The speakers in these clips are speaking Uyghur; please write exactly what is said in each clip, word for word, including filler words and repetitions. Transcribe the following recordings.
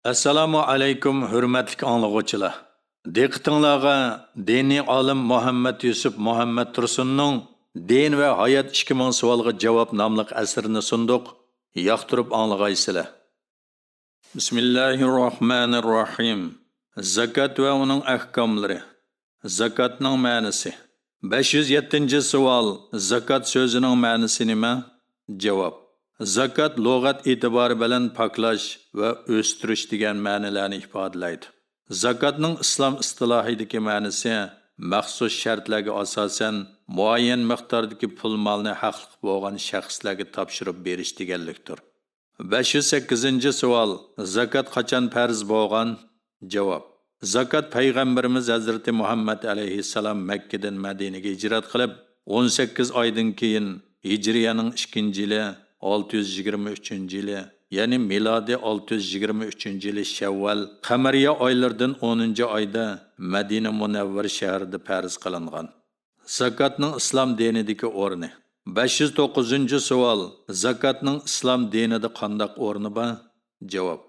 ئەسسالامۇ ئەلەيكۇم، ھۆرمەتلىك ئاڭلىغۇچىلار! دىققىتىڭلارغا دىنىي ئالىم مۇھەممەد يۈسۈپ مۇھەممەد تۇرسۇننىڭ دىن ۋە ھايات ئىككى مىڭ سوئالغا جاۋاب ناملىق ئەسىرىنى سۇندۇق. ياقتۇرۇپ ئاڭلىغايسىلەر. بىسمىللاھىرراھمانىرراھىم. زاكات ۋە ئۇنىڭ ئەھكاملىرى. زاكاتنىڭ مەنىسى. بەش يۈز يەتتىنچى سوئال، زاكات سۆزىنىڭ مەنىسى نېمە؟ جاۋاب. زاكات لۇغەت ئېتىبارى بىلەن پاكلاش ۋە ئۆستۈرۈش دېگەن مەنىلەرنى ئىپادىلەيدۇ. زاكاتنىڭ ئىسلام ئىستىلاھىدىكى مەنىسى مەخسۇس شەرتلەرگە ئاساسەن مۇئەييەن مىقداردىكى پۇل مالنى ھەقلىق بولغان شەخسلەرگە تاپشۇرۇپ بېرىش دېگەنلىكتۇر. بەش يۈز سەككىزىنچى سوئال، زاكات قاچان پەرز بولغان؟ جاۋاب. زاكات پەيغەمبىرىمىز ھەزرىتى مۇھەممەد ئەلەيھىسسالام مەككىدىن مەدىنىگە ھىجرەت قىلىپ، ئون سەككىز ئايدىن كېيىن ھىجرىيەنىڭ ئىككىنچى يىلى، ئالتە يۈز يىگىرمە ئۈچىنچى يىلى، يەنى مىلادىي ئالتە يۈز يىگىرمە ئۈچىنچى يىلى شەۋۋەل، قەمەرىيە ئايلىرىدىن ئونىنچى ئايدا مەدىنە مۇنەۋۋەر شەھىرىدە پەرز قىلىنغان. زاكاتنىڭ ئىسلام دىنىدىكى ئورنى. بەش يۈز توققۇزىنچى سوئال، زاكاتنىڭ ئىسلام دىنىدا قانداق ئورنى بار؟ جاۋاب.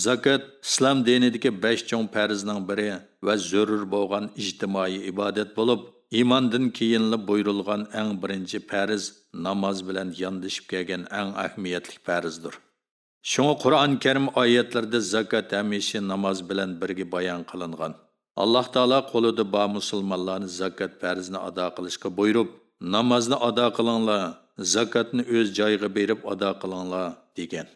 زاكات ئىسلام دىنىدىكى بەش چوڭ پەرزنىڭ بىرى ۋە زۆرۈر بولغان ئىجتىمائىي ئىبادەت بولۇپ، ئىماندىن كېيىنلا بۇيرۇلغان ئەڭ بىرىنچى پەرز ناماز بىلەن ياندىشىپ كەلگەن ئەڭ ئەھمىيەتلىك پەرزدۇر. شۇڭا قۇرئان كەرىم ئايەتلىرىدە زاكات ھەمىشە ناماز بىلەن بىرگە بايان قىلىنغان. ئاللاھ تائالا قولىدا بار مۇسۇلمانلارنى زاكات پەرزىنى ئادا قىلىشقا بۇيرۇپ، نامازنى ئادا قىلىڭلار، زاكاتنى ئۆز جايىغا بېرىپ ئادا قىلىڭلار، دېگەن.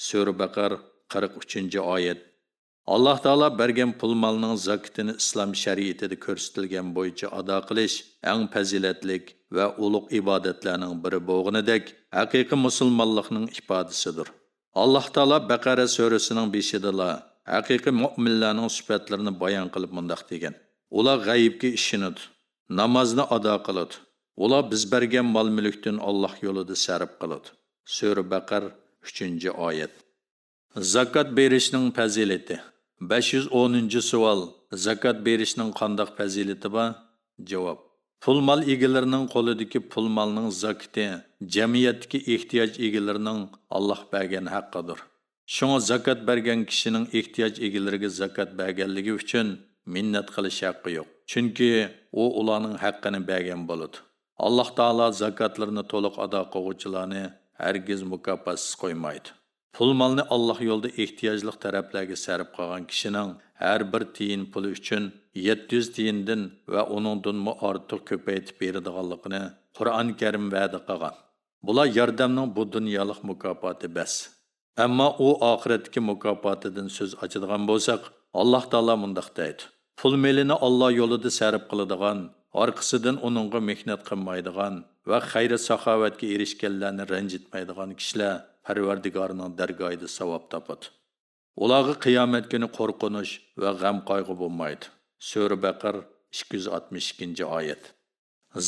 سۈرە بەقەر، قىرىق ئۈچىنچى ئايەت. ئاللاھ تائالا بەرگەن پۇل مالنىڭ زاكىتىنى ئىسلام شەرىئىتىدە كۆرسىتىلگەن بويىچە ئادا قىلىش ئەڭ پەزىلەتلىك ۋە ئۇلۇغ ئىبادەتلەرنىڭ بىرى بولغىنىدەك، ھەقىقىي مۇسۇلمانلىقنىڭ ئىپادىسىدۇر. ئاللاھ تائالا بەقەرە سۈرىسىنىڭ بېشىدىلا ھەقىقىي مۆمىنلەرنىڭ سۈپەتلىرىنى بايان قىلىپ مۇنداق دېگەن: ئۇلار غەيىبكە ئىشىنىدۇ، نامازنى ئادا قىلىدۇ. ئۇلار بىز بەرگەن مال-مۈلۈكتىن ئاللاھ يولىدا سەرپ قىلىدۇ. سۈرە بەقەر، ئۈچىنچى ئايەت. زاكات بېرىشنىڭ پەزىلىتى. بەش يۈز ئونىنچى سوئال، زاكات بېرىشنىڭ قانداق پەزىلىتى بار؟ جاۋاب. پۇل مال ئىگىلىرىنىڭ قولىدىكى پۇل مالنىڭ زاكىتى جەمئىيەتتىكى ئېھتىياج ئىگىلىرىنىڭ ئاللاھ بەرگەن ھەققىدۇر. شۇڭا زاكات بەرگەن كىشىنىڭ ئېھتىياج ئىگىلىرىگە زاكات بەرگەنلىكى ئۈچۈن مىننەت قىلىش ھەققى يوق. چۈنكى ئۇ ئۇلارنىڭ ھەققىنى بەرگەن بولىدۇ. ئاللاھ تائالا زاكاتلىرىنى تولۇق ئادا قىلغۇچىلارنى ھەرگىز مۇكاپاتسىز قويمايدۇ. پۇل مالنى ئاللاھ يولىدا ئېھتىياجلىق تەرەپلەرگە سەرپ قىلغان كىشىنىڭ ھەر بىر تىيىن پۇلى ئۈچۈن يەتتە يۈز تىيىندىن ۋە ئۇنىڭدىنمۇ ئارتۇق كۆپەيتىپ بېرىدىغانلىقىنى قۇرئان كەرىم ۋەدە قىلغان. بۇلار ياردەمنىڭ بۇ دۇنيالىق مۇكاپاتى بەس. ئەمما ئۇ ئاخىرەتتىكى مۇكاپاتىدىن سۆز ئاچىدىغان بولساق، ئاللاھ تائالا مۇنداق دەيدۇ: پۇل مېلىنى ئاللاھ يولىدا سەرپ قىلىدىغان، ئارقىسىدىن ئۇنىڭغا مېھنەت قىلمايدىغان ۋە خەير-ساخاۋەتكە ئېرىشكەنلەرنى رەنجىتمەيدىغان كىشىلەر پەرۋەردىگارىنىڭ دەرگاھىدا ساۋاب تاپىدۇ. ئۇلارغا قىيامەت كۈنى قورقۇنچ ۋە غەم-قايغۇ بولمايدۇ. سۈرە بەقەر، ئىككى يۈز ئاتمىش ئىككىنچى ئايەت.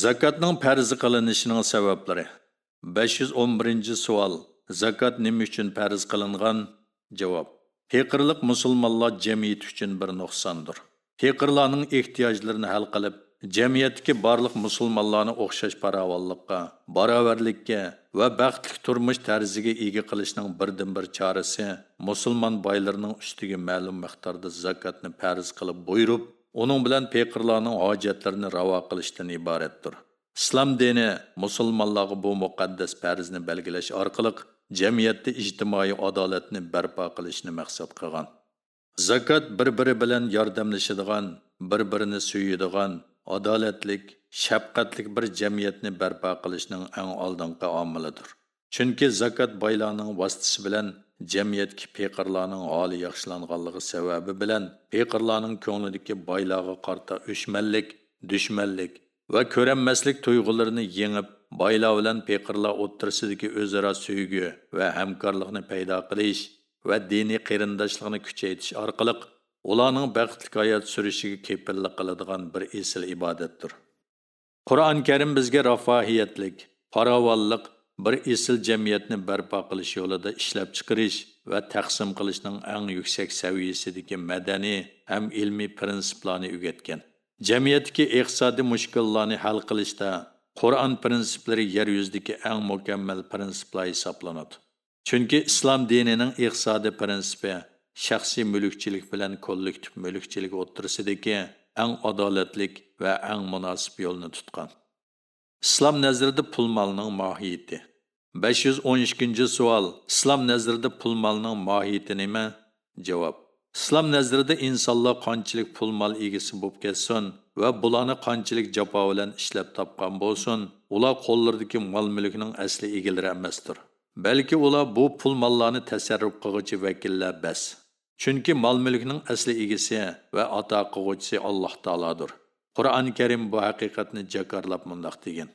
زاكاتنىڭ پەرز قىلىنىشىنىڭ سەۋەبلىرى. بەش يۈز ئون بىرىنچى سوئال، زاكات نېمە ئۈچۈن پەرز قىلىنغان؟ جاۋاب. پېقىرلىق مۇسۇلمانلار جەمئىيىتى ئۈچۈن بىر نۇقساندۇر. پېقىرلارنىڭ ئېھتىياجلىرىنى ھەل قىلىپ، جەمئىيەتتىكى بارلىق مۇسۇلمانلارنى ئوخشاش پاراۋانلىققا، باراۋەرلىككە ۋە بەختلىك تۇرمۇش تەرزىگە ئىگە قىلىشنىڭ بىردىنبىر چارىسى مۇسۇلمان بايلىرىنىڭ ئۈستىگە مەلۇم مىقداردا زاكاتنى پەرز قىلىپ بۇيرۇپ، ئۇنىڭ بىلەن پېقىرلارنىڭ ھاجەتلىرىنى راۋا قىلىشتىن ئىبارەتتۇر. ئىسلام دىنى مۇسۇلمانلارغا بۇ مۇقەددەس پەرزنى بەلگىلەش ئارقىلىق جەمئىيەتتە ئىجتىمائىي ئادالەتنى بەرپا قىلىشنى مەقسەت قىلغان. زاكات بىر-بىرى بىلەن ياردەملىشىدىغان، بىر-بىرىنى سۆيىدىغان، ئادالەتلىك، شەپقەتلىك بىر جەمئىيەتنى بەرپا قىلىشنىڭ ئەڭ ئالدىنقى ئامىلىدۇر. چۈنكى زاكات بايلارنىڭ ۋاسىتىسى بىلەن جەمئىيەتتىكى پېقىرلارنىڭ ھالى ياخشىلانغانلىقى سەۋەبى بىلەن پېقىرلارنىڭ كۆڭلىدىكى بايلارغا قارىتا ئۆچمەنلىك، دۈشمەنلىك ۋە كۆرەلمەسلىك تۇيغۇلىرىنى يېڭىپ، بايلار بىلەن پېقىرلار ئوتتۇرىسىدىكى ئۆزئارا سۆيگۈ ۋە ھەمكارلىقنى پەيدا قىلىش ۋە دىنىي قېرىنداشلىقنى كۈچەيتىش ئارقىلىق ئۇلارنىڭ بەختلىك ھايات سۈرۈشىگە كېپىللىك قىلىدىغان بىر ئېسىل ئىبادەتتۇر. قۇرئان كەرىم بىزگە راپاھىيەتلىك، پاراۋانلىق، بىر ئېسىل جەمئىيەتنى بەرپا قىلىش يولىدا ئىشلەپچىقىرىش ۋە تەقسىم قىلىشنىڭ ئەڭ يۈكسەك سەۋىيەسىدىكى مەدەنىي ھەم ئىلمىي پىرىنسىپلارنى ئۆگەتكەن. جەمئىيەتتىكى ئىقتىسادىي مۈشكۈللارنى ھەل قىلىشتا قۇرئان پىرىنسىپلىرى يەر يۈزىدىكى ئەڭ مۇكەممەل پىرىنسىپلار ھېسابلىنىدۇ. چۈنكى ئىسلام دىنىنىڭ ئىقتىسادىي پىرىنسىپى شەخسىي مۈلۈكچىلىك بىلەن كوللېكتىپ مۈلۈكچىلىك ئوتتۇرىسىدىكى ئەڭ ئادالەتلىك ۋە ئەڭ مۇناسىپ يولنى تۇتقان. ئىسلام نەزىرىدە پۇل مالنىڭ ماھىيىتى. بەش يۈز ئون ئىككىنچى سوئال، ئىسلام نەزىرىدە پۇل مالنىڭ ماھىيىتى نېمە؟ جاۋاب. ئىسلام نەزىرىدە ئىنسانلار قانچىلىك پۇل مال ئىگىسى بولۇپ كەتسۇن ۋە بۇلارنى قانچىلىك جاپا بىلەن ئىشلەپ تاپقان بولسۇن، ئۇلار قوللىرىدىكى مال مۈلۈكنىڭ ئەسلى ئىگىلىرى ئەمەستۇر. بەلكى ئۇلار بۇ پۇل ماللارنى تەسەررۇپ قىلغۇچى ۋەكىللەر بەس. چۈنكى مال مۈلۈكنىڭ ئەسلى ئىگىسى ۋە ئاتا قىلغۇچىسى ئاللاھ تائالادۇر. قۇرئان كەرىم بۇ ھەقىقەتنى جاكارلاپ مۇنداق دېگەن: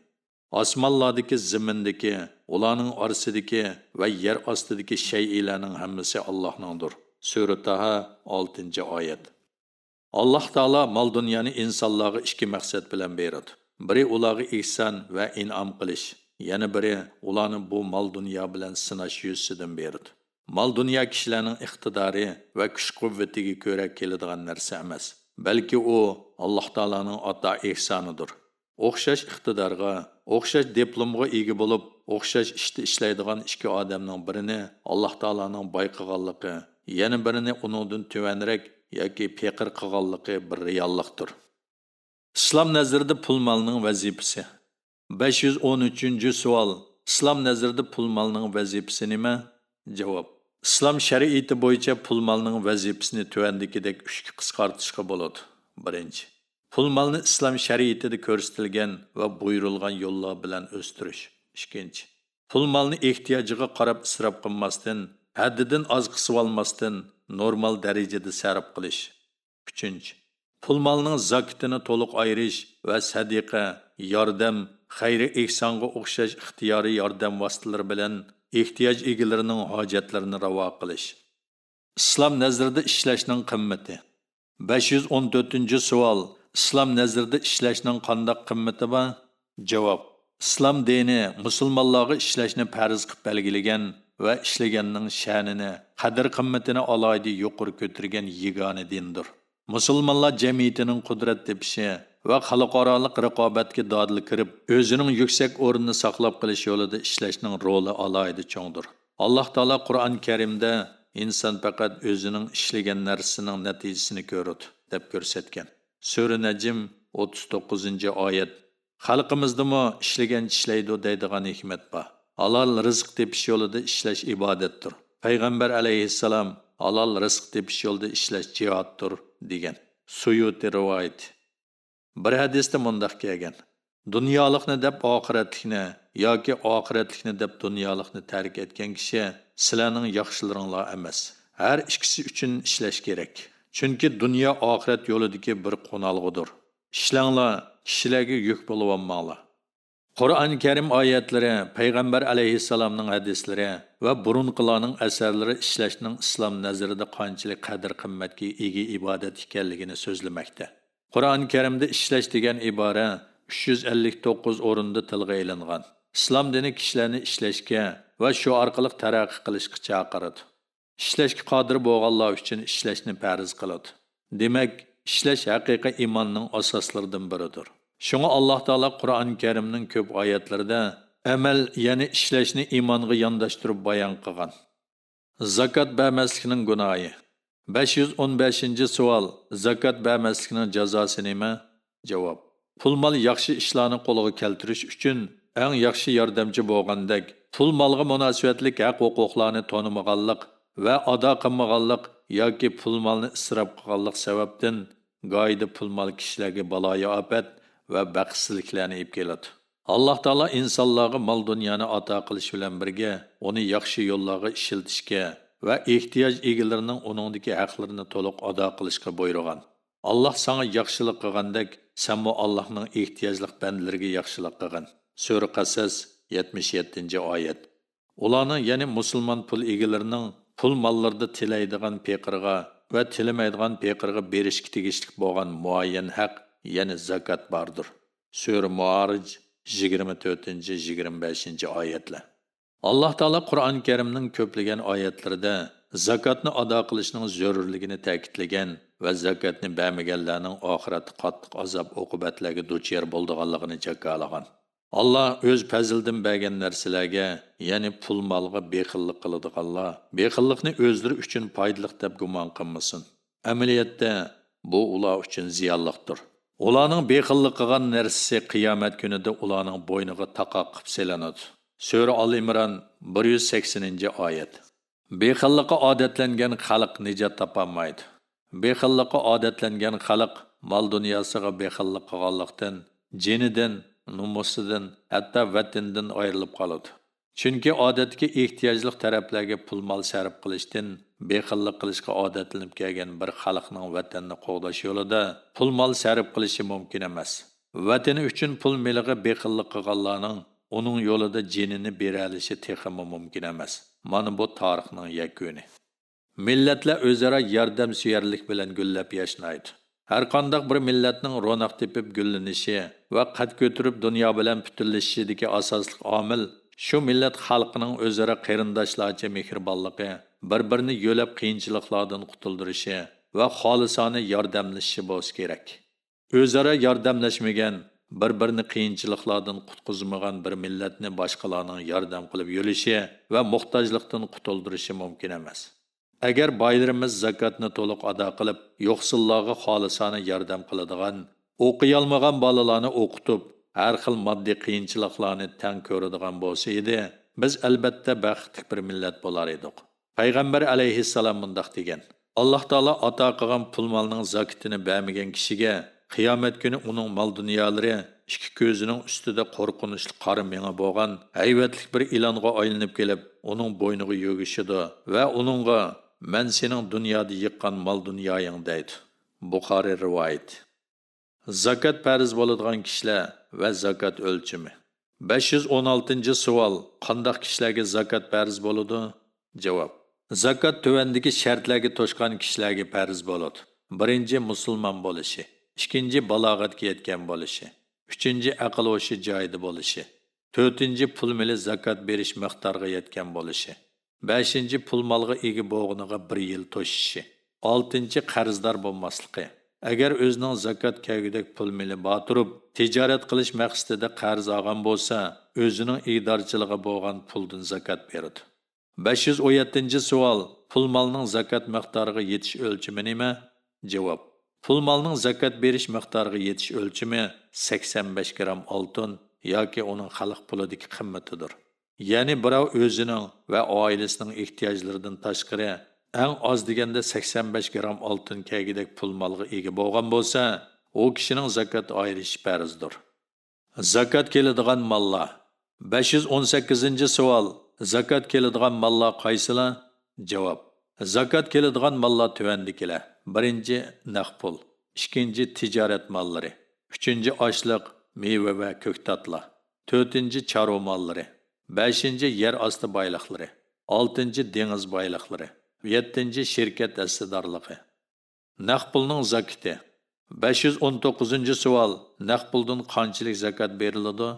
ئاسمانلاردىكى، زېمىندىكى، ئۇلارنىڭ ئارىسىدىكى ۋە يەر ئاستىدىكى شەيئىلەرنىڭ ھەممىسى ئاللاھنىڭدۇر. سۈرە تاھا، ئالتىنچى ئايەت. ئاللاھ تائالا مال دۇنيانى ئىنسانلارغا ئىككى مەقسەت بىلەن بېرىدۇ. بىرى ئۇلارغا ئېھسان ۋە ئىنئام قىلىش، يەنە بىرى ئۇلارنى بۇ مال دۇنيا بىلەن سىناش يۈزىسىدىن بېرىدۇ. مال دۇنيا كىشىلەرنىڭ ئىقتىدارى ۋە كۈچ قۇۋۋىتىگە كۆرە كېلىدىغان نەرسە ئەمەس، بەلكى ئۇ ئاللاھ تائالانىڭ ئاتا ئېھسانىدۇر. ئوخشاش ئىقتىدارغا، ئوخشاش دىپلومغا ئىگە بولۇپ، ئوخشاش ئىشتا ئىشلەيدىغان ئىككى ئادەمنىڭ بىرىنى ئاللاھ تائالانىڭ باي قىلغانلىقى، يەنە بىرىنى ئۇنىڭدىن تۆۋەنرەك ياكى پېقىر قىلغانلىقى بىر رېئاللىقتۇر. ئىسلام نەزىرىدە پۇل مالنىڭ ۋەزىپىسى. بەش يۈز ئون ئۈچىنچى سوئال، ئىسلام نەزىرىدە پۇل مالنىڭ ۋەزىپىسى نېمە؟ جاۋاب. ئىسلام شەرىئىتى بويىچە پۇل مالنىڭ ۋەزىپىسىنى تۆۋەندىكىدەك ئۈچكە قىسقارتىشقا بولىدۇ. بىرىنچى، پۇل مالنى ئىسلام شەرىئىتىدە كۆرسىتىلگەن ۋە بۇيرۇلغان يوللار بىلەن ئۆستۈرۈش. ئىككىنچى، پۇل مالنى ئېھتىياجىغا قاراپ ئىسراپ قىلماستىن، ھەددىدىن ئاز قىسىۋالماستىن، نورمال دەرىجىدە سەرپ قىلىش. ئۈچىنچى، پۇل مالنىڭ زاكىتىنى تولۇق ئايرىش ۋە سەدىقە، ياردەم، خەيرى ئېھسانغا ئوخشاش ئىختىيارىي ياردەم ۋاسىتىلىرى بىلەن ئېھتىياج ئىگىلىرىنىڭ ھاجەتلىرىنى راۋا قىلىش. ئىسلام نەزىرىدە ئىشلەشنىڭ قىممىتى. بەش يۈز ئون تۆتىنچى سوئال، ئىسلام نەزىرىدە ئىشلەشنىڭ قانداق قىممىتى بار؟ جاۋاب. ئىسلام دىنى مۇسۇلمانلارغا ئىشلەشنى پەرز قىلىپ بەلگىلىگەن ۋە ئىشلىگەننىڭ شەنىنى، قەدىر-قىممىتىنى ئالاھىدە يۇقىرى كۆتۈرگەن يېگانە دىندۇر. مۇسۇلمانلار جەمئىيىتىنىڭ قۇدرەت تېپىشى ۋە خەلقئارالىق رىقابەتكە دادىل كىرىپ، ئۆزىنىڭ يۈكسەك ئورنىنى ساقلاپ قېلىش يولىدا ئىشلەشنىڭ رولى ئالاھىدە چوڭدۇر. ئاللاھ تائالا قۇرئان كەرىمدە، «ئىنسان پەقەت ئۆزىنىڭ ئىشلىگەن نەرسىسىنىڭ نەتىجىسىنى كۆرىدۇ» دەپ كۆرسەتكەن. سۈرە نەجم، ئوتتۇز توققۇزىنچى ئايەت. خەلقىمىزدىمۇ «ئىشلىگەنچە ئىشلەيدۇ» دەيدىغان ھېكمەت بار. ھالال رىزىق تېپىش يولىدا ئىشلەش ئىبادەتتۇر. پەيغەمبەر ئەلەيھىسسالام «ھالال رىزىق تېپىش يولىدا ئىشلەش جىھادتۇر» دېگەن. سۇيۇتى رىۋايىتى. بىر ھەدىستە مۇنداق كەلگەن: «دۇنيالىقنى دەپ ئاخىرەتلىكنى ياكى ئاخىرەتلىكنى دەپ دۇنيالىقنى تەرك ئەتكەن كىشى سىلەرنىڭ ياخشىلىرىڭلار ئەمەس. ھەر ئىككىسى ئۈچۈن ئىشلەش كېرەك. چۈنكى دۇنيا ئاخىرەت يولىدىكى بىر قونالغۇدۇر. ئىشلەڭلار، كىشىلەرگە يۈك بولۇۋالماڭلار.» قۇرئان كەرىم ئايەتلىرى، پەيغەمبەر ئەلەيھىسسالامنىڭ ھەدىسلىرى ۋە بۇرۇنقىلارنىڭ ئەسەرلىرى ئىشلەشنىڭ ئىسلام نەزىرىدە قانچىلىك قەدىر-قىممەتكە ئىگە ئىبادەت ئىكەنلىكىنى سۆزلىمەكتە. قۇرئان كەرىمدە ئىشلەش دېگەن ئىبارە ئۈچ يۈز ئەللىك توققۇز ئورۇندا تىلغا ئېلىنغان. ئىسلام دىنى كىشىلەرنى ئىشلەشكە ۋە شۇ ئارقىلىق تەرەققىي قىلىشقا چاقىرىدۇ. ئىشلەشكە قادىر بولغانلار ئۈچۈن ئىشلەشنى پەرز قىلىدۇ. دېمەك، ئىشلەش ھەقىقىي ئىماننىڭ ئاساسلىرىدىن بىرىدۇر. شۇڭا ئاللاھ تائالا قۇرئان كەرىمنىڭ كۆپ ئايەتلىرىدە ئەمەل، يەنى ئىشلەشنى ئىمانغا يانداشتۇرۇپ بايان قىلغان. زاكات بەرمەسلىكنىڭ گۇناھى. بەش يۈز ئون بەشىنچى سوئال، زاكات بەرمەسلىكنىڭ جازاسى نېمە؟ جاۋاب. پۇل مال ياخشى ئىشلارنى قولغا كەلتۈرۈش ئۈچۈن ئەڭ ياخشى ياردەمچى بولغاندەك، پۇل مالغا مۇناسىۋەتلىك ھەق ھوقۇقلارنى تونۇمىغانلىق ۋە ئادا قىلمىغانلىق ياكى پۇل مالنى ئىسراپ قىلغانلىق سەۋەبتىن گاھىدا پۇل مال كىشىلەرگە بالايىئاپەت ۋە بەختسىزلىكلەرنى ئېلىپ كېلىدۇ. ئاللاھ تائالا ئىنسانلارغا مال دۇنيانى ئاتا قىلىش بىلەن بىرگە، ئۇنى ياخشى يوللارغا ئىشلىتىشكە ۋە ئېھتىياج ئىگىلىرىنىڭ ئۇنىڭدىكى ھەقلىرىنى تولۇق ئادا قىلىشقا بۇيرۇغان. ئاللاھ ساڭا ياخشىلىق قىلغاندەك، سەنمۇ ئاللاھنىڭ ئېھتىياجلىق بەندىلىرىگە ياخشىلىق قىلغىن. سۈرە قەسەس، يەتمىش يەتتىنچى ئايەت. ئۇلارنىڭ، يەنى مۇسۇلمان پۇل ئىگىلىرىنىڭ پۇل ماللىرىدا تىلەيدىغان پېقىرغا ۋە تىلىمەيدىغان پېقىرغا بېرىشكە تېگىشلىك بولغان مۇئەييەن ھەق، يەنى زاكات باردۇر. سۈرە مائارىج، يىگىرمە تۆتىنچى، يىگىرمە بەشىنچى ئايەتلەر. ئاللاھ تائالا قۇرئان كەرىمنىڭ كۆپلىگەن ئايەتلىرىدە زاكاتنى ئادا قىلىشنىڭ زۆرۈرلۈكىنى تەكىتلىگەن ۋە زاكاتنى بەرمىگەنلەرنىڭ ئاخىرەتتە قاتتىق ئازاب-ئوقۇبەتلەرگە دۇچار بولىدىغانلىقىنى جاكارلىغان. ئاللا ئۆز پەزلىدىن بەرگەن نەرسىلەرگە، يەنى پۇل-مالغا بېخىللىق قىلىدىغانلار بېخىللىقنى ئۆزلىرى ئۈچۈن پايدىلىق دەپ گۇمان قىلمىسۇن. ئەمەلىيەتتە، بۇ ئۇلار ئۈچۈن زىيانلىقتۇر. ئۇلارنىڭ بېخىللىق قىلغان نەرسىسى قىيامەت كۈنىدە ئۇلارنىڭ بوينىغا تاقاق قىلىپ سېلىنىدۇ. سۈرە ئال ئىمران، بىر يۈز سەكسىنىنچى ئايەت. بېخىللىققا ئادەتلەنگەن خەلق نىجات تاپالمايدۇ. بېخىللىققا ئادەتلەنگەن خەلق مال-دۇنياسىغا بېخىللىق قىلغانلىقتىن، جېنىدىن، نومۇسىدىن، ھەتتا ۋەتىنىدىن ئايرىلىپ قالىدۇ. چۈنكى ئادەتتىكى ئېھتىياجلىق تەرەپلەرگە پۇل-مال سەرپ قىلىشتىن بېخىللىق قىلىشقا ئادەتلىنىپ كەلگەن بىر خەلقنىڭ ۋەتەننى قوغداش يولىدا پۇل-مال سەرپ قىلىشى مۇمكىن ئەمەس. ۋەتىنى ئۈچۈن پۇل-مېلىغا بېخىللىق قىلغانلارنىڭ ئۇنىڭ يولىدا جېنىنى بېرەلىشى تېخىمۇ مۇمكىن ئەمەس. مانا بۇ تارىخنىڭ يەكۈنى. مىللەتلەر ئۆزئارا ياردەمسۆيەرلىك بىلەن گۈللەپ ياشنايدۇ. ھەرقانداق بىر مىللەتنىڭ روناق تېپىپ گۈللىنىشى ۋە قەد كۆتۈرۈپ دۇنيا بىلەن پۈتۈنلىشىشىدىكى ئاساسلىق ئامىل شۇ مىللەت خەلقىنىڭ ئۆزئارا قېرىنداشلارچە مېھرىبانلىقى، بىر-بىرىنى يۆلەپ قىيىنچىلىقلاردىن قۇتۇلدۇرۇشى ۋە خالىسانە ياردەملىشىشى بولسا كېرەك. ئۆزئارا ياردەملەشمىگەن، بىر-بىرىنى قىيىنچىلىقلاردىن قۇتقۇزمىغان بىر مىللەتنى باشقىلارنىڭ ياردەم قىلىپ يۆلىشى ۋە موھتاجلىقتىن قۇتۇلدۇرۇشى مۇمكىن ئەمەس. ئەگەر بايلىرىمىز زاكاتنى تولۇق ئادا قىلىپ، يوقسۇللارغا خالىسانە ياردەم قىلىدىغان، ئوقۇيالمىغان بالىلارنى ئوقۇتۇپ، ھەر خىل ماددىي قىيىنچىلىقلارنى تەڭ كۆرىدىغان بولسا ئىدى، بىز ئەلبەتتە بەختلىك بىر مىللەت بولار ئىدۇق. پەيغەمبەر ئەلەيھىسسالام مۇنداق دېگەن: «ئاللاھ تائالا ئاتا قىلغان پۇل-مالنىڭ زاكىتىنى بەرمىگەن كىشىگە قىيامەت كۈنى ئۇنىڭ مال-دۇنيالىرى ئىككى كۆزىنىڭ ئۈستىدە قورقۇنچلۇق قارا مېڭە بولغان ھەيۋەتلىك بىر ئىلانغا ئايلىنىپ كېلىپ، ئۇنىڭ بوينىغا يۆگىشىدۇ ۋە ئۇنىڭغا، مەن سېنىڭ دۇنيادا يىغقان مال-دۇنيايىڭ» دەيدۇ. بۇخارىي رىۋايىتى. زاكات پەرز بولىدىغان كىشىلەر ۋە زاكات ئۆلچىمى. بەش يۈز ئون ئالتىنچى سوئال، قانداق كىشىلەرگە زاكات پەرز بولىدۇ؟ جاۋاب. زاكات تۆۋەندىكى شەرتلەرگە توشقان كىشىلەرگە پەرز بولىدۇ. بىرىنچى، مۇسۇلمان بولۇشى. ئىككىنچى، بالاغەتكە يەتكەن بولۇشى. ئۈچىنچى، ئەقىل ھوشى جايىدا بولۇشى. تۆتىنچى، پۇل مېلى زاكات بېرىش مىقدارىغا يەتكەن بولۇشى. بەشىنچى، پۇل مالغا ئىگە بولغىنىغا بىر يىل توشۇشى. ئالتىنچى، قەرزدار بولماسلىقى. ئەگەر ئۆزىنىڭ زاكات كەلگۈدەك پۇل مېلى بار تۇرۇپ، تىجارەت قىلىش مەقسىتىدە قەرز ئالغان بولسا، ئۆزىنىڭ ئىگىدارچىلىقى بولغان پۇلدىن زاكات بېرىدۇ. بەش يۈز ئون يەتتىنچى سوئال، پۇل مالنىڭ زاكات مىقدارىغا يېتىش ئۆلچىمى نېمە؟ جاۋاب. پۇل مالنىڭ زاكات بېرىش مىقدارىغا يېتىش ئۆلچىمى سەكسەن بەش گرام ئالتۇن ياكى ئۇنىڭ خەلق پۇلىدىكى قىممىتىدۇر. يەنى بىراۋ ئۆزىنىڭ ۋە ئائىلىسىنىڭ ئېھتىياجلىرىدىن تاشقىرى، ئەڭ ئاز دېگەندە سەكسەن بەش گرام ئالتۇن كەلگۈدەك پۇل مالغا ئىگە بولغان بولسا، ئۇ كىشىنىڭ زاكات ئايرىشى پەرزدۇر. زاكات كېلىدىغان ماللار. بەش يۈز ئون سەككىزىنچى سوئال، زاكات كېلىدىغان ماللار قايسىلار؟ جاۋاب. زاكات كېلىدىغان ماللار تۆۋەندىكىلەر. بىرىنچى، نەق پۇل. ئىككىنچى، تىجارەت ماللىرى. ئۈچىنچى، ئاشلىق، مېۋە ۋە كۆكتاتلار. تۆتىنچى، چارۋا ماللىرى. بەشىنچى، يەر ئاستى بايلىقلىرى. ئالتىنچى، دېڭىز بايلىقلىرى. يەتتىنچى، شىركەت ھەسسىدارلىقى. نەق پۇلنىڭ زاكىتى. بەش يۈز ئون توققۇزىنچى سوئال، نەق پۇلدىن قانچىلىك زاكات بېرىلىدۇ؟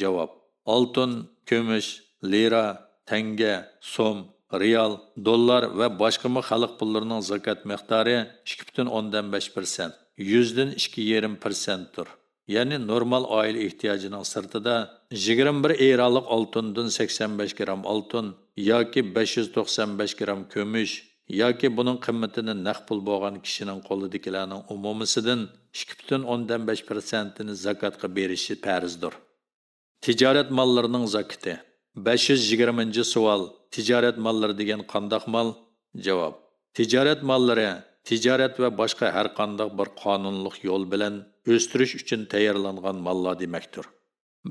جاۋاب. ئالتۇن، كۈمۈش، لىرا، تەڭگە، سوم، رىيال، دوللار ۋە باشقىمۇ خەلق پۇللىرىنىڭ زاكات مىقدارى ئىككى پۈتۈن ئوندىن بەش پىرسەنت، يۈزدىن ئىككى يېرىم پىرسەنتتۇر. يەنى نورمال ئائىلە ئېھتىياجىنىڭ سىرتىدا يىگىرمە بىر ئېرانلىق ئالتۇندىن سەكسەن بەش گرام ئالتۇن ياكى بەش يۈز توقسان بەش گرام كۈمۈش ياكى بۇنىڭ قىممىتىنى نەق پۇل بولغان كىشىنىڭ قولىدىكىلەرنىڭ ئومۇمىسىدىن ئىككى پۈتۈن ئوندىن بەش پىرسەنتىنى زاكاتقا بېرىشى پەرزدۇر. تىجارەت ماللىرىنىڭ زاكىتى. بەش يۈز يىگىرمىنچى سوئال، تىجارەت ماللىرى دېگەن قانداق مال؟ جاۋاب. تىجارەت ماللىرى تىجارەت ۋە باشقا ھەرقانداق بىر قانۇنلۇق يول بىلەن ئۆستۈرۈش ئۈچۈن تەييارلانغان ماللار دېمەكتۇر.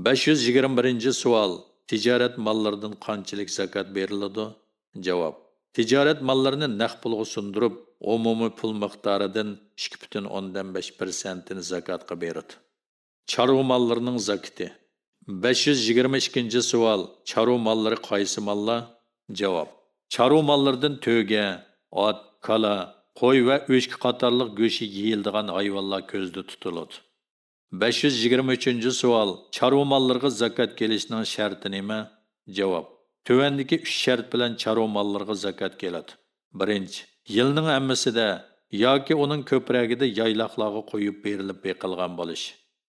بەش يۈز يىگىرمە بىرىنچى سوئال، تىجارەت ماللىرىدىن قانچىلىك زاكات بېرىلىدۇ؟ جاۋاب. تىجارەت ماللىرىنى نەق پۇلغا سۇندۇرۇپ، ئومۇمىي پۇل مىقدارىدىن ئىككى پۈتۈن ئوندىن بەش پىرسەنتىنى زاكاتقا بېرىدۇ. چارۋا ماللىرىنىڭ زاكىتى. بەش يۈز يىگىرمە ئىككىنچى سوئال، چارۋا ماللىرى قايسى ماللار؟ جاۋاب. چارۋا ماللىرىدىن تۆگە، ئات، كالا، قوي ۋە ئۆچكە قاتارلىق گۆشى يېيىلىدىغان ھايۋانلار كۆزدە تۇتۇلىدۇ. بەش يۈز يىگىرمە ئۈچىنچى سوئال، چارۋا ماللىرىغا زاكات كېلىشنىڭ شەرتى نېمە؟ جاۋاب. تۆۋەندىكى ئۈچ شەرت بىلەن چارۋا ماللىرىغا زاكات كېلىدۇ. بىرىنچى، يىلنىڭ ھەممىسىدە ياكى ئۇنىڭ كۆپرەكىدە يايلاقلارغا قويۇپ بېرىلىپ بېقىلغان بولۇش.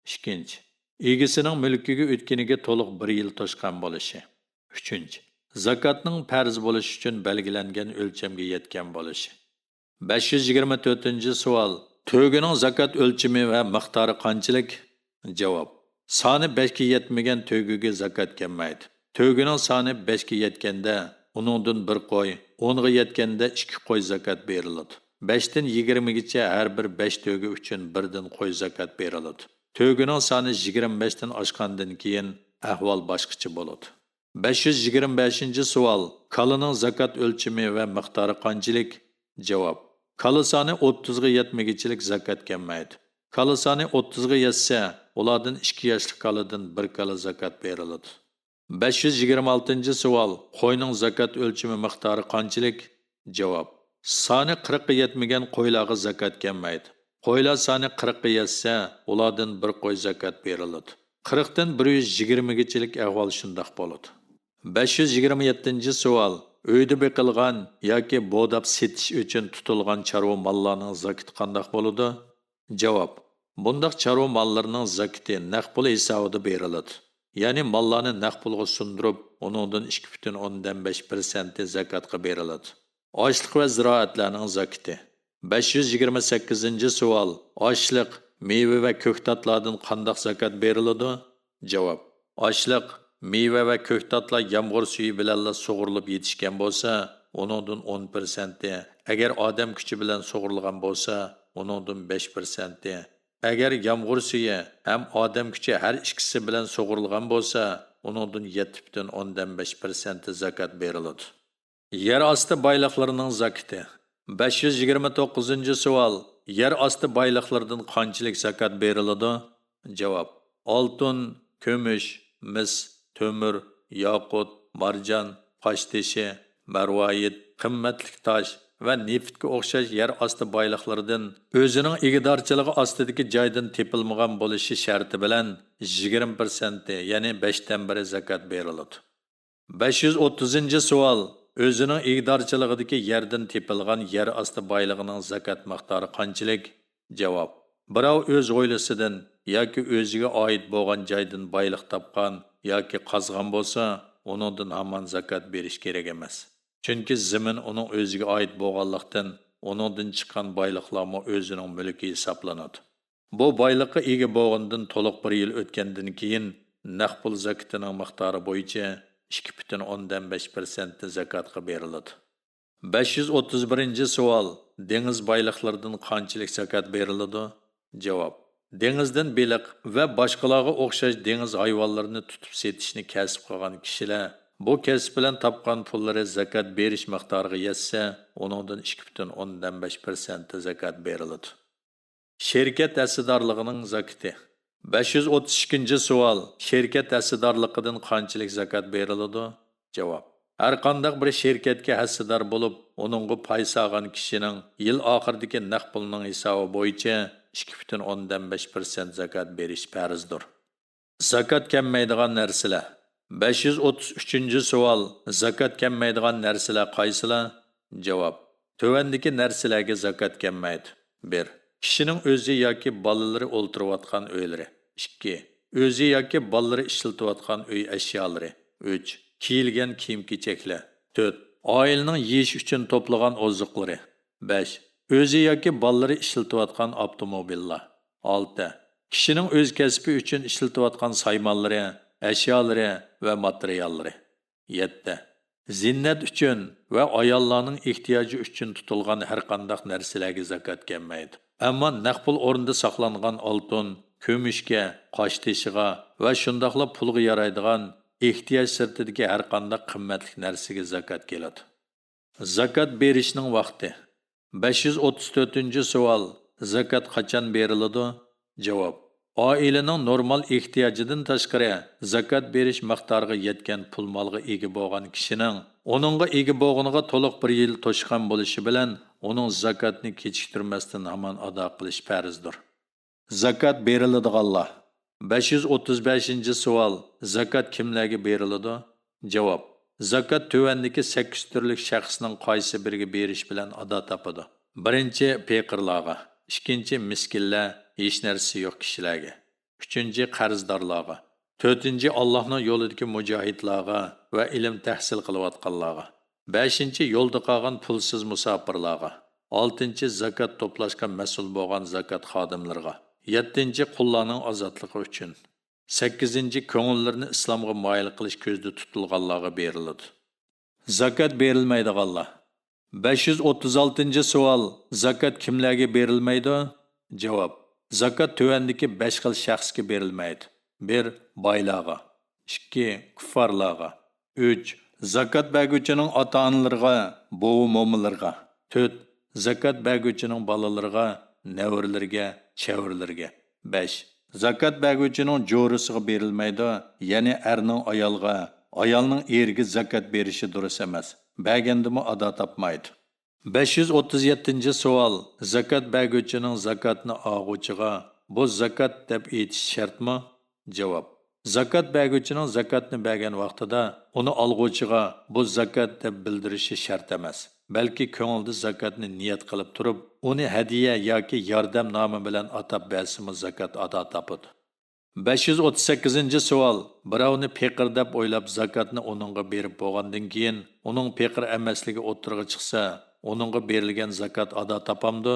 ئىككىنچى، ئىگىسىنىڭ مۈلكىگە ئۆتكىنىگە تولۇق بىر يىل توشقان بولۇشى. ئۈچىنچى، زاكاتنىڭ پەرز بولۇشى ئۈچۈن بەلگىلەنگەن ئۆلچەمگە يەتكەن بولۇشى. بەش يۈز يىگىرمە تۆتىنچى سوئال، تۆگىنىڭ زاكات ئۆلچىمى ۋە مىقدارى قانچىلىك؟ جاۋاب، سانى بەشكە يەتمىگەن تۆگىگە زاكات كەلمەيدۇ. تۆگىنىڭ سانى بەشكە يەتكەندە، ئۇنىڭدىن بىر قوي، ئونغا يەتكەندە ئىككى قوي زاكات بېرىلىدۇ. بەشتىن يىگىرمىگىچە ھەر بىر بەش تۆگە ئۈچۈن بىردىن قوي زاكات بېرىلىدۇ. تۆگىنىڭ سانى يىگىرمە بەشتىن ئاشقاندىن كېيىن ئەھۋال باشقىچە بولىدۇ. بەش يۈز يىگىرمە بەشىنچى سوئال، كالىنىڭ زاكات ئۆلچىمى ۋە مىقدارى قانچىلىك؟ جاۋاب، كالا سانى ئوتتۇزغا يەتمىگۈچىلىك زاكات كەلمەيدۇ. كالا سانى ئوتتۇزغا يەتسە، ئۇلاردىن ئىككى ياشلىق كالىدىن بىر كالا زاكات بېرىلىدۇ. بەش يۈز يىگىرمە ئالتىنچى سوئال، قوينىڭ زاكات ئۆلچىمى مىقدارى قانچىلىك؟ جاۋاب، سانى قىرىققا يەتمىگەن قويلارغا زاكات كەلمەيدۇ. قويلار سانى قىرىققا يەتسە، ئۇلاردىن بىر قوي زاكات بېرىلىدۇ. قىرىقتىن بىر يۈز يىگىرمىگىچىلىك ئەھۋال شۇنداق بولىدۇ. بەش يۈز يىگىرمە يەتتىنچى سوئال، ئۆيدە بېقىلغان ياكى بوداپ سېتىش ئۈچۈن تۇتۇلغان چارۋا ماللارنىڭ زاكىتى قانداق بولىدۇ؟ جاۋاب، بۇنداق چارۋا ماللىرىنىڭ زاكىتى نەق پۇل ھېسابىدا بېرىلىدۇ. يەنى ماللارنى نەق پۇلغا سۇندۇرۇپ، ئۇنىڭدىن ئىككى پۈتۈن ئوندىن بەش پىرسەنتى زاكاتقا بېرىلىدۇ. ئاشلىق ۋە زىرائەتلەرنىڭ زاكىتى. بەش يۈز يىگىرمە سەككىزىنچى سوئال، ئاشلىق، مېۋە ۋە كۆكتاتلاردىن قانداق زاكات بېرىلىدۇ؟ جاۋاب، ئاشلىق، مېۋە ۋە كۆكتاتلار يامغۇر سۈيى بىلەنلا سۇغۇرۇلۇپ يېتىشكەن بولسا، ئۇنىڭدىن ئون پىرسەنتى، ئەگەر ئادەم كۈچى بىلەن سۇغۇرۇلغان بولسا، ئۇنىڭدىن بەش پىرسەنتى، ئەگەر يامغۇر سۈيى ھەم ئادەم كۈچى ھەر ئىككىسى بىلەن سۇغۇرۇلغان بولسا، ئۇنىڭدىن يەتتە پۈتۈن ئوندىن بەش پىرسەنتى زاكات بېرىلىدۇ. يەر ئاستى بايلىقلىرىنىڭ زاكىتى. بەش يۈز يىگىرمە توققۇزىنچى سوئال، يەر ئاستى بايلىقلىرىدىن قانچىلىك زاكات بېرىلىدۇ؟ جاۋاب، ئالتۇن، كۈمۈش، مىس، تۆمۈر، ياقۇت، مارجان، قاشتېشى، مەرۋايىت، قىممەتلىك تاش ۋە نېفىتكە ئوخشاش يەر ئاستى بايلىقلىرىدىن ئۆزىنىڭ ئىگىدارچىلىقى ئاستىدىكى جايدىن تېپىلمىغان بولۇشى شەرتى بىلەن يىگىرمە پىرسەنتى، يەنى بەشتىن بىرى زاكات بېرىلىدۇ. بەش يۈز ئوتتۇزىنچى سوئال، ئۆزىنىڭ ئىگىدارچىلىقىدىكى يەردىن تېپىلغان يەر ئاستى بايلىقىنىڭ زاكات مىقدارى قانچىلىك؟ جاۋاب، بىراۋ ئۆز ھويلىسىدىن ياكى ئۆزىگە ئائىت بولغان جايدىن بايلىق تاپقان ياكى قازغان بولسا، ئۇنىڭدىن ھامان زاكات بېرىش كېرەك ئەمەس. چۈنكى زېمىن ئۇنىڭ ئۆزىگە ئائىت بولغانلىقتىن، ئۇنىڭدىن چىققان بايلىقلارمۇ ئۆزىنىڭ مۈلكى ھېسابلىنىدۇ. بۇ بايلىققا ئىگە بولغىنىدىن تولۇق بىر يىل ئۆتكەندىن كېيىن، نەق پۇل زاكىتىنىڭ مىقدارى بويىچە ئىككى پۈتۈن ئوندىن بەش پىرسەنتى زاكاتقا بېرىلىدۇ. بەش يۈز ئوتتۇز بىرىنچى سوئال، دېڭىز بايلىقلىرىدىن قانچىلىك زاكات بېرىلىدۇ؟ جاۋاب، دېڭىزدىن بېلىق ۋە باشقىلارغا ئوخشاش دېڭىز ھايۋانلىرىنى تۇتۇپ سېتىشنى كەسىپ قىلغان كىشىلەر بۇ كەسىپ بىلەن تاپقان پۇللىرى زاكات بېرىش مىقدارىغا يەتسە، ئۇنىڭدىن ئىككى پۈتۈن ئوندىن بەش پىرسەنتى زاكات بېرىلىدۇ. شىركەت ھەسسىدارلىقىنىڭ زاكىتى. بەش يۈز ئوتتۇز ئىككىنچى سوئال، شىركەت ھەسسىدارلىقىدىن قانچىلىك زاكات بېرىلىدۇ؟ جاۋاب، ھەرقانداق بىر شىركەتكە ھەسسىدار بولۇپ، ئۇنىڭغا پاي سالغان كىشىنىڭ يىل ئاخىرىدىكى نەق پۇلنىڭ ھېسابى بويىچە ئىككى پۈتۈن ئوندىن بەش پىرسەنت زاكات بېرىش پەرزدۇر. زاكات كەلمەيدىغان نەرسىلەر. بەش يۈز ئوتتۇز ئۈچىنچى سوئال، زاكات كەلمەيدىغان نەرسىلەر قايسىلار؟ جاۋاب، تۆۋەندىكى نەرسىلەرگە زاكات كەلمەيدۇ. بىر، كىشىنىڭ ئۆزى ياكى بالىلىرى ئولتۇرۇۋاتقان ئۆيلىرى. ئىككى، ئۆزى ياكى بالىلىرى ئىشلىتىۋاتقان ئۆي ئەشيالىرى. ئۈچ، كىيىلگەن كىيىم-كېچەكلەر. تۆت، ئائىلىنىڭ يېيىش ئۈچۈن توپلىغان ئوزۇقلىرى. بەش، ئۆزى ياكى بالىلىرى ئىشلىتىۋاتقان ئاپتوموبىللار. ئالتە، كىشىنىڭ ئۆز كەسپى ئۈچۈن ئىشلىتىۋاتقان سايمانلىرى، ئەشيالىرى ۋە ماتېرىياللىرى. يەتتە، زىننەت ئۈچۈن ۋە ئاياللارنىڭ ئېھتىياجى ئۈچۈن تۇتۇلغان ھەرقانداق نەرسىلەرگە زاكات كەلمەيدۇ. ئەمما نەق پۇل ئورنىدا ساقلانغان ئالتۇن، كۈمۈشكە، قاشتېشىغا ۋە شۇنداقلا پۇلغا يارايدىغان ئېھتىياج سىرتىدىكى ھەرقانداق قىممەتلىك نەرسىگە زاكات كېلىدۇ. زاكات بېرىشنىڭ ۋاقتى. بەش يۈز ئوتتۇز تۆتىنچى سوئال، زاكات قاچان بېرىلىدۇ؟ جاۋاب، ئائىلىنىڭ نورمال ئېھتىياجىدىن تاشقىرى زاكات بېرىش مىقدارىغا يەتكەن پۇل مالغا ئىگە بولغان كىشىنىڭ ئۇنىڭغا ئىگە بولغىنىغا تولۇق بىر يىل توشقان بولۇشى بىلەن، ئۇنىڭ زاكاتنى كېچىكتۈرمەستىن ھامان ئادا قىلىش پەرزدۇر. زاكات بېرىلىدىغانلار. بەش يۈز ئوتتۇز بەشىنچى سوئال، زاكات كىملەرگە بېرىلىدۇ؟ جاۋاب، زاكات تۆۋەندىكى سەككىز تۈرلۈك شەخسنىڭ قايسى بىرىگە بېرىش بىلەن ئادا تاپىدۇ. بىرىنچى، پېقىرلارغا. ئىككىنچى، مىسكىنلەر، ھېچ نەرسىسى يوق كىشىلەرگە. ئۈچىنچى، قەرزدارلارغا. تۆتىنچى، ئاللاھنىڭ يولىدىكى مۇجاھىدلارغا ۋە ئىلىم تەھسىل قىلىۋاتقانلارغا. بەشىنچى، يولدا قالغان پۇلسىز مۇساپىرلارغا. ئالتىنچى، زاكات توپلاشقا مەسئۇل بولغان زاكات خادىملىرىغا. يەتتىنچى، قۇللارنىڭ ئازادلىقى ئۈچۈن. سەككىزىنچى، كۆڭۈللىرىنى ئىسلامغا مايىل قىلىش كۆزدە تۇتۇلغانلارغا بېرىلىدۇ. زاكات بېرىلمەيدىغانلار. بەش يۈز ئوتتۇز ئالتىنچى سوئال، زاكات كىملەرگە بېرىلمەيدۇ؟ جاۋاب، زاكات تۆۋەندىكى بەش خىل شەخسكە بېرىلمەيدۇ. بىر، بايلارغا. ئىككى، كۇففارلارغا. ئۈچ، زاكات بەرگۈچىنىڭ ئاتا-ئانىلىرىغا، بوۋا-مومىلىرىغا. تۆت، زاكات بەرگۈچىنىڭ بالىلىرىغا، نەۋرىلىرىگە، چەۋرىلىرىگە. بەش، زاكات بەرگۈچىنىڭ جورىسىغا بېرىلمەيدۇ، يەنى ئەرنىڭ ئايالغا، ئايالنىڭ ئېرىگە زاكات بېرىشى دۇرۇس ئەمەس، بەرگەندىمۇ ئادا تاپمايدۇ. بەش يۈز ئوتتۇز يەتتىنچى سوئال، زاكات بەرگۈچىنىڭ زاكاتنى ئالغۇچىغا بۇ زاكات دەپ ئېيتىش شەرتمۇ؟ جاۋاب، زاكات بەرگۈچىنىڭ زاكاتنى بەرگەن ۋاقتىدا ئۇنى ئالغۇچىغا بۇ زاكات دەپ بىلدۈرۈشى شەرت ئەمەس، بەلكى كۆڭلىدە زاكاتنى نىيەت قىلىپ تۇرۇپ، ئۇنى ھەدىيە ياكى ياردەم نامى بىلەن ئاتاپ بەرسىمۇ زاكات ئادا تاپىدۇ. بەش يۈز ئوتتۇز سەككىزىنچى سوئال، بىراۋنى پېقىر دەپ ئويلاپ زاكاتنى ئۇنىڭغا بېرىپ بولغاندىن كېيىن، ئۇنىڭ پېقىر ئەمەسلىكى ئوتتۇرىغا چىقسا، ئۇنىڭغا بېرىلگەن زاكات ئادا تاپامدۇ؟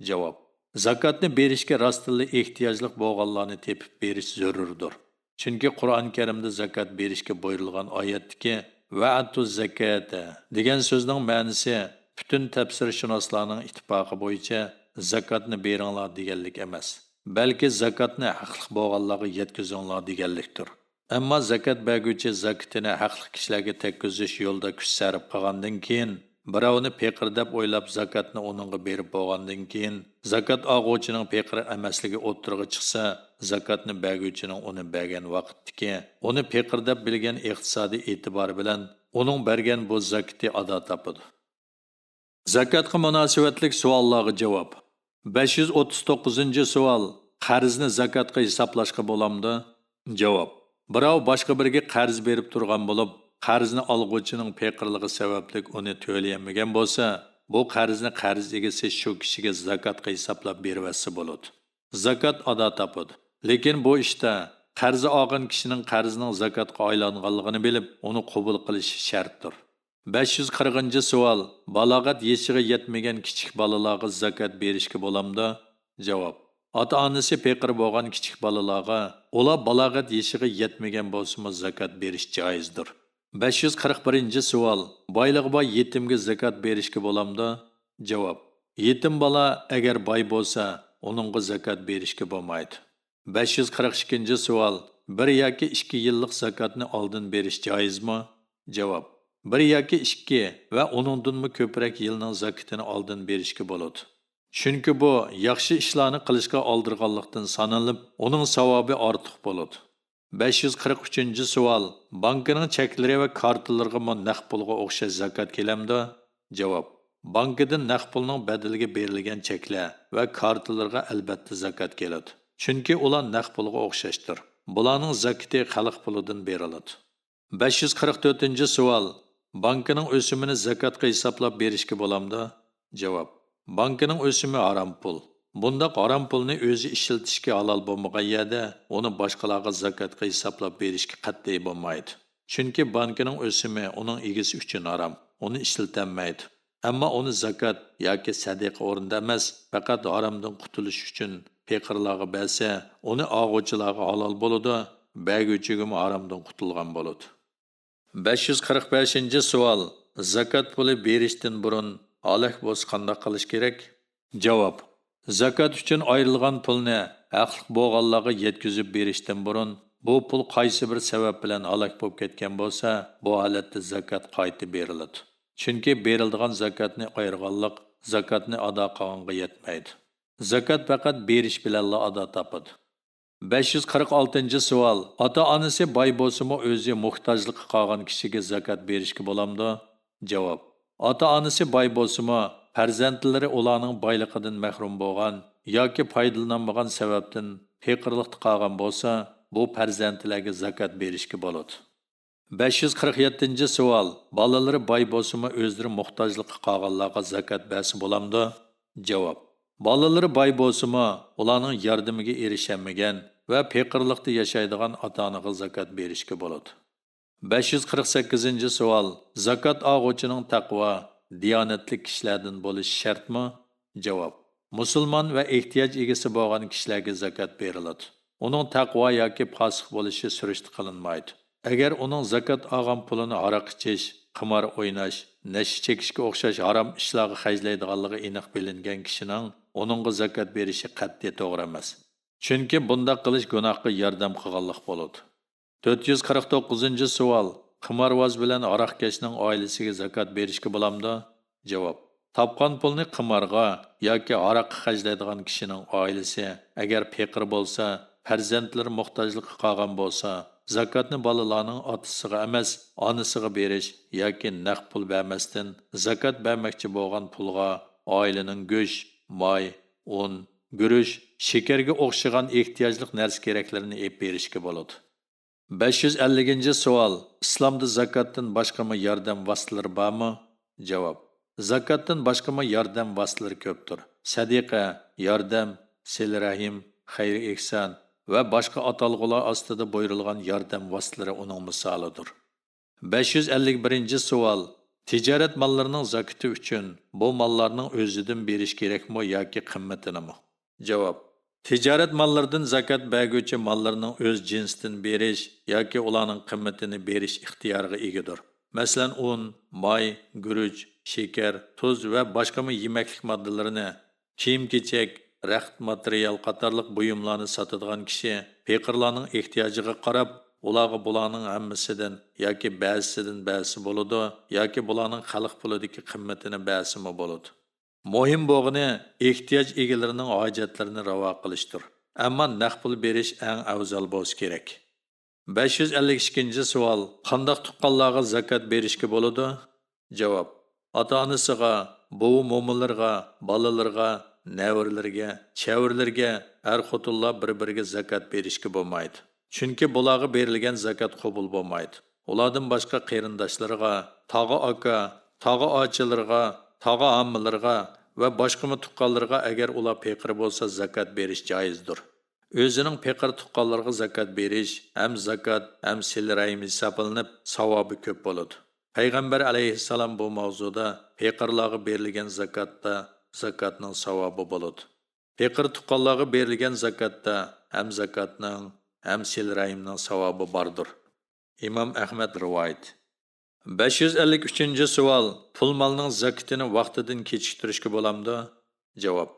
جاۋاب، زاكاتنى بېرىشكە راستتىنلا ئېھتىياجلىق بولغانلارنى تېپىپ بېرىش زۆرۈردۇر. چۈنكى قۇرئان كەرىمدە زاكات بېرىشكە بۇيرۇلغان ئايەتتىكى ۋەئەتۇز زەكاتە دېگەن سۆزنىڭ مەنىسى پۈتۈن تەپسىرشۇناسلارنىڭ ئىتتىپاقى بويىچە زاكاتنى بېرىڭلار دېگەنلىك ئەمەس، بەلكى زاكاتنى ھەقلىق بولغانلارغا يەتكۈزۈڭلار دېگەنلىكتۇر. ئەمما زاكات بەرگۈچى زاكىتىنى ھەقلىق كىشىلەرگە تەگكۈزۈش يولىدا كۈچ سەرپ قىلغاندىن كېيىن، بىراۋنى پېقىر دەپ ئويلاپ زاكاتنى ئۇنىڭغا بېرىپ بولغاندىن كېيىن، زاكات ئالغۇچىنىڭ پېقىر ئەمەسلىكى ئوتتۇرىغا چىقسا، زاكاتنى بەرگۈچىنىڭ ئۇنى بەرگەن ۋاقىتتىكى، ئۇنى پېقىر دەپ بىلگەن ئىقتىسادىي ئېتىبارى بىلەن ئۇنىڭ بەرگەن بۇ زاكىتى ئادا تاپىدۇ. زاكاتقا مۇناسىۋەتلىك سوئاللارغا جاۋاب. بەش يۈز ئوتتۇز توققۇزىنچى سوئال، قەرزنى زاكاتقا ھېسابلاشقا بولامدۇ؟ جاۋاب، بىراۋ باشقا بىرىگە قەرز بېرىپ تۇرغان بولۇپ، قەرزنى ئالغۇچىنىڭ پېقىرلىقى سەۋەبلىك ئۇنى تۆلىيەلمىگەن بولسا، بۇ قەرزنى قەرز ئىگىسى شۇ كىشىگە زاكاتقا ھېسابلاپ بېرىۋەتسە بولىدۇ. زاكات ئادا تاپىدۇ. لېكىن بۇ ئىشتا قەرز ئالغان كىشىنىڭ قەرزنىڭ زاكاتقا ئايلانغانلىقىنى بىلىپ، ئۇنى قوبۇل قىلىشى شەرتتۇر. بەش يۈز قىرىقىنچى سوئال، بالاغەت يېشىغا يەتمىگەن كىچىك بالىلارغا زاكات بېرىشكە بولامدۇ؟ جاۋاب، ئاتا-ئانىسى پېقىر بولغان كىچىك بالىلارغا، ئۇلار بالاغەت يېشىغا يەتمىگەن بولسىمۇ زاكات بېرىش جائىزدۇر. بەش يۈز قىرىق بىرىنچى سوئال، بايلىقى بار يېتىمگە زاكات بېرىشكە بولامدۇ؟ جاۋاب، يېتىم بالا ئەگەر باي بولسا، ئۇنىڭغا زاكات بېرىشكە بولمايدۇ. بەش يۈز قىرىق ئىككىنچى سوئال، بىر ياكى ئىككى يىللىق زاكاتنى ئالدىن بېرىش جائىزمۇ؟ جاۋاب، بىر ياكى ئىككى ۋە ئۇنىڭدىنمۇ كۆپرەك يىلنىڭ زاكىتىنى ئالدىن بېرىشكە بولىدۇ. چۈنكى بۇ ياخشى ئىشلارنى قىلىشقا ئالدىرىغانلىقتىن سانىلىپ، ئۇنىڭ ساۋابى ئارتۇق بولىدۇ. بەش يۈز قىرىق ئۈچىنچى سوئال، بانكىنىڭ چەكلىرى ۋە كارتىلىرىغىمۇ نەق پۇلغا ئوخشاش زاكات كېلەمدۇ؟ جاۋاب، بانكىدىن نەق پۇلنىڭ بەدىلىگە بېرىلگەن چەكلەر ۋە كارتىلىرىغا ئەلبەتتە زاكات كېلىدۇ. چۈنكى ئۇلار نەق پۇلغا ئوخشاشتۇر. بۇلارنىڭ زاكىتى خەلق پۇلىدىن بېرىلىدۇ. بەش يۈز قىرىق تۆتىنچى سوئال، بانكىنىڭ ئۆسۈمىنى زاكاتقا ھېسابلاپ بېرىشكە بولامدۇ؟ جاۋاب، بانكىنىڭ ئۆسۈمى ھارام پۇل. بۇنداق ھارام پۇلنى ئۆزى ئىشلىتىشكە ھالال بولمىغان يەردە ئۇنى باشقىلارغا زاكاتقا ھېسابلاپ بېرىشكە قەتئىي بولمايدۇ. چۈنكى بانكىنىڭ ئۆسۈمى ئۇنىڭ ئىگىسى ئۈچۈن ھارام، ئۇنى ئىشلىتەلمەيدۇ. ئەمما ئۇنى زاكات ياكى سەدىقە ئورنىدا ئەمەس، پەقەت ھارامدىن قۇتۇلۇش ئۈچۈن پېقىرلارغا بەرسە، ئۇنى ئالغۇچىلارغا ھالال بولىدۇ، بەرگۈچىگىمۇ ھارامدىن قۇتۇلغان بولىدۇ. بەش يۈز قىرىق بەشىنچى سوئال، زاكات پۇلى بېرىشتىن بۇرۇن ھالاك بولسا قانداق قىلىش كېرەك؟ جاۋاب، زاكات ئۈچۈن ئايرىلغان پۇلنى ھەقلىق بولغانلارغا يەتكۈزۈپ بېرىشتىن بۇرۇن، بۇ پۇل قايسى بىر سەۋەب بىلەن ھالاك بولۇپ كەتكەن بولسا، بۇ ھالەتتە زاكات قايتا بېرىلىدۇ. چۈنكى بېرىلىدىغان زاكاتنى ئايرىغانلىق زاكاتنى ئادا قىلغانغا يەتمەيدۇ. زاكات پەقەت بېرىش بىلەنلا ئادا تاپىدۇ. بەش يۈز قىرىق ئالتىنچى سوئال، ئاتا-ئانىسى باي بولسىمۇ ئۆزى موھتاجلىققا قالغان كىشىگە زاكات بېرىشكە بولامدۇ؟ جاۋاب، ئاتا-ئانىسى باي بولسىمۇ، پەرزەنتلىرى ئۇلارنىڭ بايلىقىدىن مەھرۇم بولغان ياكى پايدىلىنالمىغان سەۋەبتىن پېقىرلىقتا قالغان بولسا، بۇ پەرزەنتلەرگە زاكات بېرىشكە بولىدۇ. بەش يۈز قىرىق يەتتىنچى سوئال، بالىلىرى باي بولسىمۇ ئۆزلىرى موھتاجلىققا قالغانلارغا زاكات بەرسە بولامدۇ؟ جاۋاب، بالىلىرى باي بولسىمۇ، ئۇلارنىڭ ياردىمىگە ئېرىشەلمىگەن ۋە پېقىرلىقتا ياشايدىغان ئاتا-ئانىغا زاكات بېرىشكە بولىدۇ. بەش يۈز قىرىق سەككىزىنچى سوئال، زاكات ئالغۇچىنىڭ تەقۋا، دىيانەتلىك كىشىلەردىن بولۇشى شەرتمۇ؟ جاۋاب، مۇسۇلمان ۋە ئېھتىياج ئىگىسى بولغان كىشىلەرگە زاكات بېرىلىدۇ. ئۇنىڭ تەقۋا ياكى پاسىق بولۇشى سۈرۈشتە قىلىنمايدۇ. ئەگەر ئۇنىڭ زاكات ئالغان پۇلىنى ھاراق ئىچىش، قىمار ئويناش، نەشە چېكىشكە ئوخشاش ھارام ئىشلارغا خەجلەيدىغانلىقى ئېنىق بىلىنگەن كىشىنىڭ ئۇنىڭغا زاكات بېرىشى قەتئىي توغرا ئەمەس. چۈنكى بۇنداق قىلىش گۇناھقا ياردەم قىلغانلىق بولىدۇ. تۆت يۈز قىرىق توققۇزىنچى سوئال، قىمارۋاز بىلەن ھاراقكەشنىڭ ئائىلىسىگە زاكات بېرىشكە بولامدۇ؟ جاۋاب، تاپقان پۇلنى قىمارغا ياكى ھاراققا خەجلەيدىغان كىشىنىڭ ئائىلىسى، ئەگەر پېقىر بولسا، پەرزەنتلىرى موھتاجلىققا قالغان بولسا، زاكاتنى بالىلارنىڭ ئاتىسىغا ئەمەس، ئانىسىغا بېرىش ياكى نەق پۇل بەرمەستىن، زاكات بەرمەكچى بولغان پۇلغا ئائىلىنىڭ گۆش، ماي، ئۇن، گۈرۈچ، شېكەرگە ئوخشىغان ئېھتىياجلىق نەرسە-كېرەكلىرىنى ئېلىپ بېرىشكە بولىدۇ. بەش يۈز ئەللىكىنچى سوئال، ئىسلامدا زاكاتتىن باشقىمۇ ياردەم ۋاسىتىلىرى بارمۇ؟ جاۋاب، زاكاتتىن باشقىمۇ ياردەم ۋاسىتىلىرى كۆپتۇر. سەدىقە، ياردەم، سىلە رەھىم، خەير ئېھسان ۋە باشقا ئاتالغۇلار ئاستىدا بۇيرۇلغان ياردەم ۋاسىتىلىرى ئۇنىڭ مىسالىدۇر. بەش يۈز ئەللىك بىرىنچى سوئال، تىجارەت ماللىرىنىڭ زاكىتى ئۈچۈن بۇ ماللارنىڭ ئۆزىدىن بېرىش كېرەكمۇ ياكى قىممىتىنىمۇ؟ جاۋاب، تىجارەت ماللىرىدىن زاكات بەرگۈچى ماللىرىنىڭ ئۆز جىنسىدىن بېرىش ياكى ئۇلارنىڭ قىممىتىنى بېرىش ئىختىيارىغا ئىگىدۇر. مەسىلەن، ئۇن، ماي، گۈرۈچ، شېكەر، تۇز ۋە باشقىمۇ يېمەكلىك ماددىلىرىنى، كىيىم-كېچەك، رەخت ماتېرىيال قاتارلىق بۇيۇملارنى ساتىدىغان كىشى پېقىرلارنىڭ ئېھتىياجىغا قاراپ، ئۇلارغا بۇلارنىڭ ھەممىسىدىن ياكى بەزىسىدىن بەرسە بولىدۇ، ياكى بۇلارنىڭ خەلق پۇلىدىكى قىممىتىنى بەرسىمۇ بولىدۇ. مۇھىم بولغىنى ئېھتىياج ئىگىلىرىنىڭ ھاجەتلىرىنى راۋا قىلىشتۇر. ئەمما نەق پۇل بېرىش ئەڭ ئەۋزەل بولسا كېرەك. بەش يۈز ئەللىك ئىككىنچى سوئال، قانداق تۇغقانلارغا زاكات بېرىشكە بولىدۇ؟ جاۋاب، ئاتا-ئانىسىغا، بوۋا مومىلىرىغا، بالىلىرىغا، نەۋرىلىرىگە، چەۋرىلىرىگە، ئەر-خوتۇنلار بىر-بىرىگە زاكات بېرىشكە بولمايدۇ. چۈنكى بۇلارغا بېرىلگەن زاكات قوبۇل بولمايدۇ. ئۇلاردىن باشقا قېرىنداشلىرىغا، تاغا ئاكا، تاغا ئاچىلىرىغا، تاغا ھاممىلىرىغا ۋە باشقىمۇ تۇغقانلىرىغا، ئەگەر ئۇلار پېقىر بولسا، زاكات بېرىش جايىزدۇر. ئۆزىنىڭ پېقىر تۇغقانلىرىغا زاكات بېرىش ھەم زاكات، ھەم سىلە رەھىم ھېسابلىنىپ، ساۋابى كۆپ بولىدۇ. پەيغەمبەر ئەلەيھىسسالام بۇ ماۋزۇدا پېقىرلارغا بېرىلگەن زاكاتتا زاكاتنىڭ ساۋابى بولىدۇ. پېقىر تۇغقانلارغا بېرىلگەن زاكاتتا ھەم زاكاتنىڭ، ھەم سىلە رەھىمنىڭ ساۋابى باردۇر. ئىمام ئەھمەد رىۋايىتى. بەش يۈز ئەللىك ئۈچىنچى سوئال، پۇل مالنىڭ زاكىتىنى ۋاقتىدىن كېچىكتۈرۈشكە بولامدۇ؟ جاۋاب،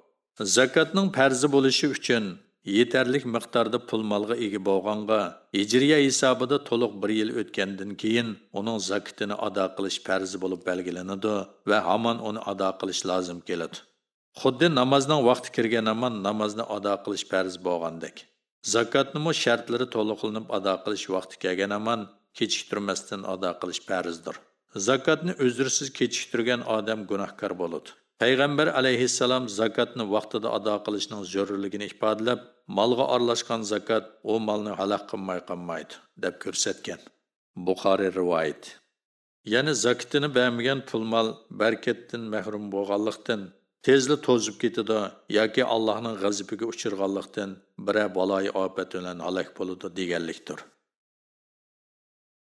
زاكاتنىڭ پەرزى بولۇشى ئۈچۈن يېتەرلىك مىقداردا پۇل مالغا ئىگە بولغانغا، ھىجرىيە ھېسابىدا تولۇق بىر يىل ئۆتكەندىن كېيىن ئۇنىڭ زاكىتىنى ئادا قىلىش پەرزى بولۇپ بەلگىلىنىدۇ ۋە ھامان ئۇنى ئادا قىلىش لازىم كېلىدۇ. خۇددى نامازنىڭ ۋاقتى كىرگەن ھامان نامازنى ئادا قىلىش پەرز بولغاندەك، زاكاتنىمۇ شەرتلىرى تولۇقلىنىپ ئادا قىلىش ۋاقتى كەلگەن ھامان كېچىكتۈرمەستىن ئادا قىلىش پەرزدۇر. زاكاتنى ئۆزرىسىز كېچىكتۈرگەن ئادەم گۇناھكار بولىدۇ. پەيغەمبەر ئەلەيھىسسالام زاكاتنى ۋاقتىدا ئادا قىلىشنىڭ زۆرۈرلۈكىنى ئىپادىلەپ، مالغا ئارىلاشقان زاكات ئۇ مالنى ھالاك قىلماي قالمايدۇ، دەپ كۆرسەتكەن. بۇخارىي رىۋايىتى. يەنى زاكىتىنى بەرمىگەن پۇل مال بەرىكەتتىن مەھرۇم بولغانلىقتىن، تېزلا توزۇپ كېتىدۇ ياكى ئاللاھنىڭ غەزىپىگە ئۇچرىغانلىقتىن، بىرەر بالايىئاپەت بىلەن ھالاك بولىدۇ دېگەنلىكتۇر.